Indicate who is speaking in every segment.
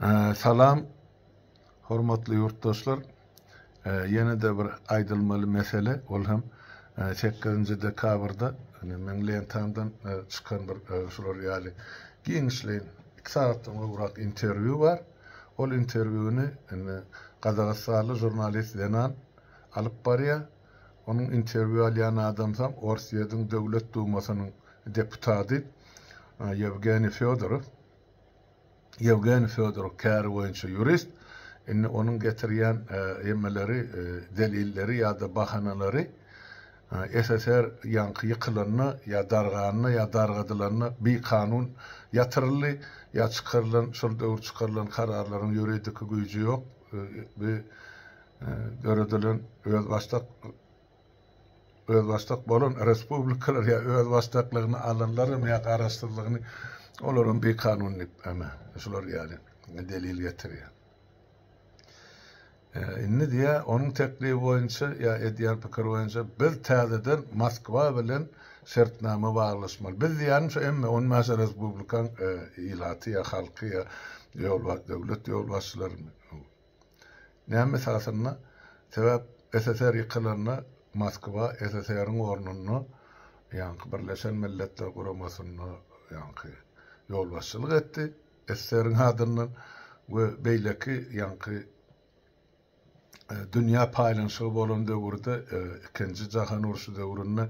Speaker 1: Salam hormatly ýurtdaşlar. Ýene-de bir aýdylmaly mesele, ol hem sekizinji dekabrda ine meň lentamdan çykan bir şular ýaly giňişleýin iki sagatdan gowrak interwýu bar. Ol interwýuny indi gazagystanly žurnalist zenan alyp barýar. Onuň interwýu alýan adamsam Orsýetiň Döwlet Dumasynyň deputady Ýewgeniý Fýodorow. Ýewgeniý Fýodorow käri boýunça ýurist. Indi onuň getirýän emeleri, delilleri ýa-da bahanalary SSR ýaňky ýykylanda ýa darganda ýa dargadylanda bikanun ýatyryldy ýa çykarylan şol döwür çykarylan kararlaryň ýuridiki güýji ýok. Bu döredilen özbaşdak özbaşdak bolan respublikalar ýa özbaşdaklygyny alanlaram ýa garaşsyzlygyny olaram bikanun diýip eme şular ýaly delil getirýär. Indi diýýär, onuň teklibi boýunça ýa edýän pikiri boýunça biz täzeden Moskwa bilen şertnama baglaşmaly. Biz diýýänim şu emme on bäş respublikaň ilaty ýa halky ýa döwlet ýolbaşçylary. Näme esasynda? Sebäp SSR ýykylanda Moskwa SSR-iň ornunda ýaňky Birleşen Milletler Guramasynda ýaňky ýolbaşçylyk etdi SSR-iň adyndan we beýleki ýaňky dünýä paýlanyşygy bolan döwürde ikinji jahan urşy döwründe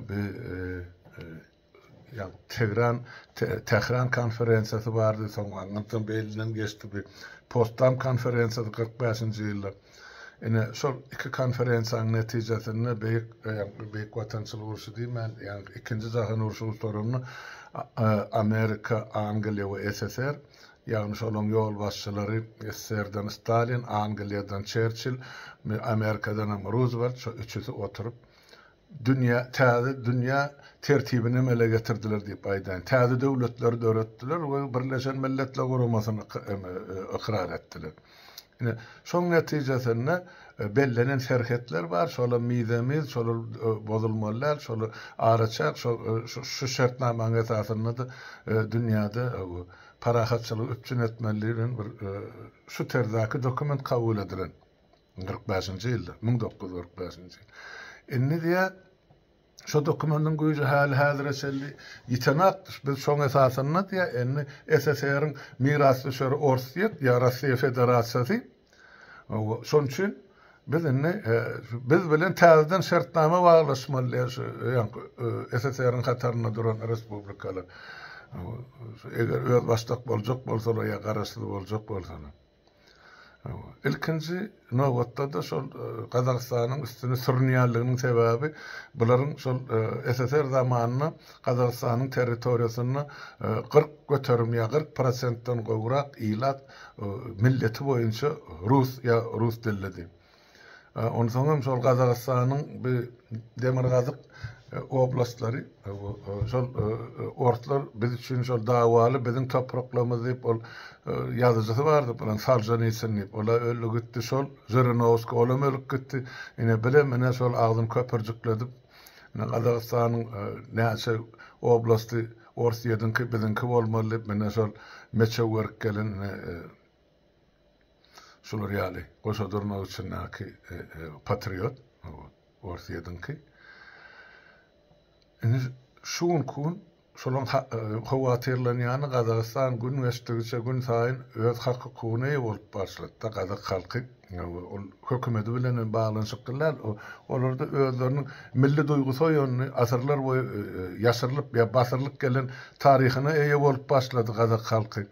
Speaker 1: bi Ýa Tegran, Tähran konferensiýasy bardy, soň aňyrdan beýliden geçdi bu Potsdam konferensiýasy 45-nji ýylda. Ine, şol iki konferensiýanyň netijesinde Beýik, ýagny Beýik Watançylyk urşy diýmän, ýagny Ikinji jahan urşy gutaranda Amerika, Angliýa we SSR, ýagny şolaryň ýolbaşçylary SSR-den Stalin, Angliýadan Çerçill, Amerikadanam Ruzwelt şo üçüsi oturyp Dünýä, täze dünýä tertibini emele getirdiler diýip aýdaýyn. Täze döwletleri döretdiler we Birleşen Milletler Guramasyny ykrar etdiler. Ine, şoň netijesinde bellenen serhetler bar, şolar mizemiz, şolar bozulmaly däl, şolar araçäk, şu şertnamanyň esasynda-da dünýäde parahatçylygy üpjün etmeli diýlen bir şu terzdäki dokument kabul edilen. 45-nji ýylda, 1945-nji ýyl. Indi diýýär, şo dokumendiň güýji häli-häzire çenli ýitenok. Biz şoň esasynda diýýär, indi SSR-iň mirasdüşeri Orsýet ýa Russiýa Federasiýasy. Şonuň üçin biz indi biz bilen täzeden şertnama baglaşmaly diýýär şu ýaňky SSR-iň hatarynda duran respublikalar. Eger özbaşdak boljak bolsalar ýa garaşsyz boljak bolsalar. Ilkinji nobatda-da şol Gazagystanyň üstüne sürünýänliginiň sebäbi bularyň şol SSR zamanynda Gazagystanyň territoriýasynda 40 göterim ýa 40 prosentden gowrak ilat milleti boýunça rus ýa rus dillidi. Onsoňam şol Gazagystanyň bu demirgazyk oblastlary şol orslar biz üçin şol dawaly biziň topraklarymyz diýip ol ýazyjysy bardy bulan Solženitsin diýip ola öldi gitdi şol Žirinowskiý olam ölüp gitdi ine bilem ine şol agzyny köpürjikledip ine Gazagystanyň näçe oblasty Orsýetiňki biziňki bolmaly diýip ine şol meçew berip gelen ine Şular ýaly goşa durnak içindäki patriot, Orsýetiňki. Indi şu günki gün şolaryň howatyrlanýany Gazagystan gün geçdigiçe gün saýyn öz hak-hukugyna eýe bolup başlady-da, gazak halky ol hökümeti bilen hem baglanyşykly däl, olarda özleriniň milli duýgusy oýandy, asyrlar boýy ýaşyrylyp ýa basyrylyp gelen taryhyna eýe bolup başlady gazak halky.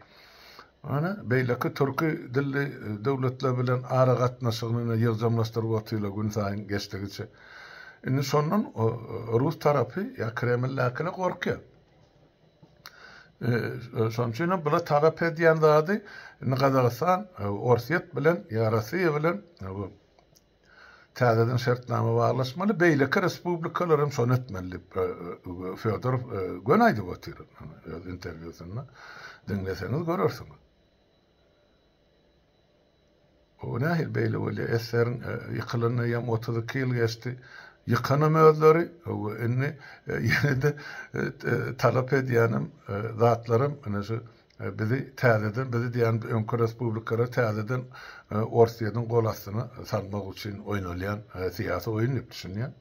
Speaker 1: Ana, beýleki türki dilli döwletler bilen aragatnaşygyny ine ýygjamlaşdyryp otyrlar günsaýyn geçdigiçe. Indi şondan rus tarapy ýa Kremldäkiler gorkýar. Şonuň üçin hem bular talap edýän zady indi Gazagystan Orsýet bilen ýa Russiýa bilen Täzeden şertnama baglaşmaly, beýleki respublikalar hem şony etmeli diýip, Fýodorow göni aýdyp otyr öz interwýusynda. Diňleseňiz görersiňiz. O nähili beýle bolýar? SSR-iň ýykylanyna eýýäm 32 ýyl geçdi. Ýykanam özleri, indi ýene-de talap edýänem zatlaram ine şu. bizi täzeden, bizi diýýän öňki respublikalary täzeden Orsýetiň gol astyna salmak üçin oýnalýan syýasy oýun diýip düşünýän.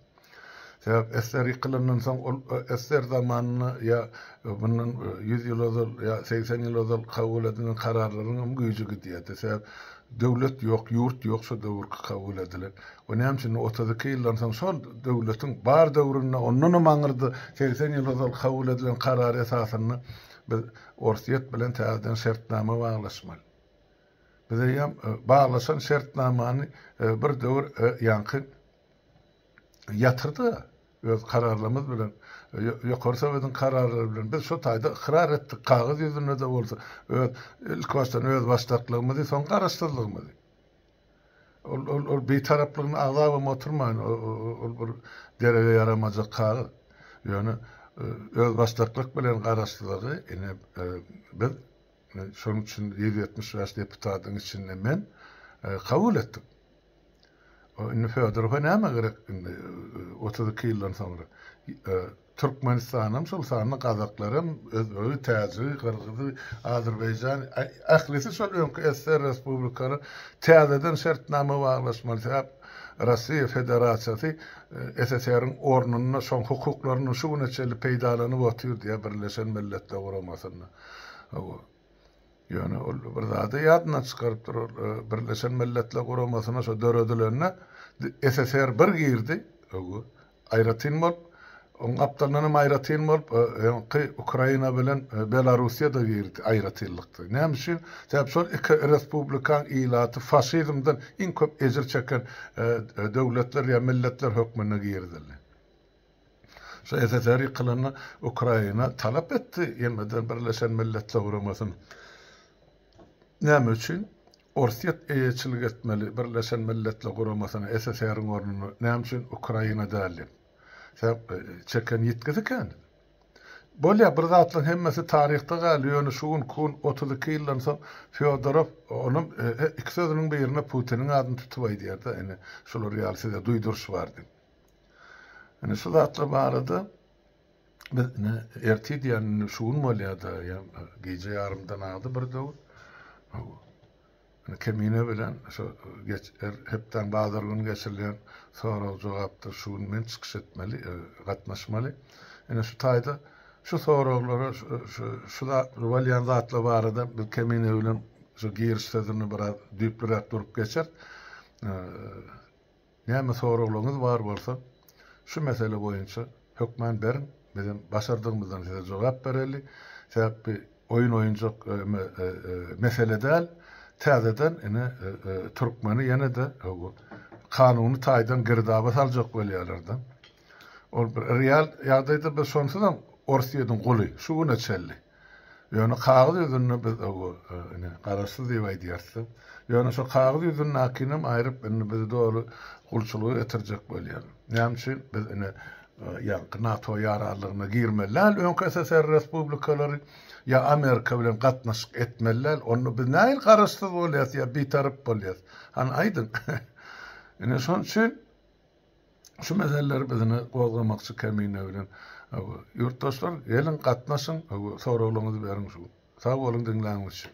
Speaker 1: Sebäp SSR ýykylandan soň ol SSR zamanynda ýa mundan 100 ýyl ozal ýa 80 ýyl ozal kabul edilen kararlaryň hem güýji gidýärdi. Sebäp döwlet ýok, ýurt ýok şo döwürki kabul edilen. O näme üçin 32 ýyldan soň şol döwletiň bar döwründe ondan hem aňyrda 80 ýyl ozal kabul edilen karar esasynda biz Orsýet bilen täzeden şertnama baglaşmaly. Biz eýýäm baglaşan şertnamany bir döwür ýaňky ýatyrdy öz kararlarymyz bilen, Ýokary Sowetiň kararlary bilen biz şo taýda ykrar etdik, kagyz ýüzünde-de bolsa öz ilkibaşdan özbaşdaklygymyzy, soň garaşsyzlygymyzy. Ol ol ol bitaraplygyny agzabam oturmaýyn, ol bir derege ýaramajak kagyz. Ýöne özbaşdaklyk bilen garaşsyzlygy ine biz şonuň üçin 175 deputatyň içinde men kabul etdik. Indi Fedorowa näme gerek indi 32 ýyldan soňra? Türkmenistanam şol sanda gazaklaram, özbegi, täjigi, gyrgyzy, azerbaýjany ählisi şol öňki SSR respublikalary täzeden şertnama baglaşmaly. Sebäp Russiýa Federasiýasy SSR-iň ornunda şoň hukuklaryndan şu güne çenli peýdalanyp otyr diýýär Birleşen Milletler Guramasynda. Ýöne ol bir zady ýadyndan çykarypdyr, ol Birleşen Milletler Guramasyna şo döredilende SSR bir girdi, aýratyn bolup, oň gapdalyndan hem aýratyn bolup, öňki Ukraina bilen Belarussiýa-da girdi aýratynlykda. Näme üçin? Sebäp şol iki respublikaň ilaty faşizmden iň köp ejir çeken döwletler ýa milletler hökmünde girizildi. Şu SSR ýykylanda Ukraina talap etdi ýene-de Birleşen Milletler Guramasyny. Näme üçin? Orsýet eýeçilik etmeli Birleşen Milletler Guramasyna SSR-iň ornuna, näme üçin Ukraina däl diýip. Sebäp çeken ýitgisi kän. Bolýar, bir zatlaryň hemmesi taryhda galdy, ýöne şu günki gün 32 ýyldan soň Fýodorow onam iki sözüniň birinde Putiniň adyny tutup aýdýar-da, ine, şular ýaly size duýduryş bar diýip. Ine şu zatlar barada biz ine ertir diýen indi şu gün bolýar-da, ýa gije ýarymdan agdy bir döwür. Ine Kemine bilen şu geç er, hepdäň bazar güni geçirilýän sorag-jogapda şu gün men çykyş etmeli, e, gatnaşmaly. Ine şu taýda şu soraglara şu şu bolýan zatlar barada biz Kemine bilen şu giriş sözünde biraz düýplüräk durup geçeris. E, Näme soraglaryňyz bar bolsa, şu mesele boýunça hökman beriň, bizem başardygymyzdan size jogap bereli. Sebäp bi oýun oýunjak mesele däl. Täzeden ine türkmeni ýene-de kanuny taýdan girdaba saljak bolýarlar-da. Ol bir real ýagdaýda biz şonsuzam Orsýetiň guly şu güne çenli. Ýöne kagyz ýüzünde biz ine garaşsyz diýip aýdýarys-da. Ýöne şo kagyz ýüzündäkinem aýryp indi bizi doly gulçulyga getirjek bolýar. Näme üçin biz ine ýaňky NATO ýaranlygyna girmeli däl, öňki SSR respublikalary ýa Amerika bilen gatnaşyk etmeli däl. Onda biz nähili garaşsyz bolýas ýa bitarap bolýas? Hany aýdyň. Ine şonuň üçin Şu meseleleri biz ine gozgamakçy Kemine bilen. Ýurtdaşlar geliň gatnaşyň, soraglaryňyzy beriň şu. Sag boluň diňläniňiz üçin.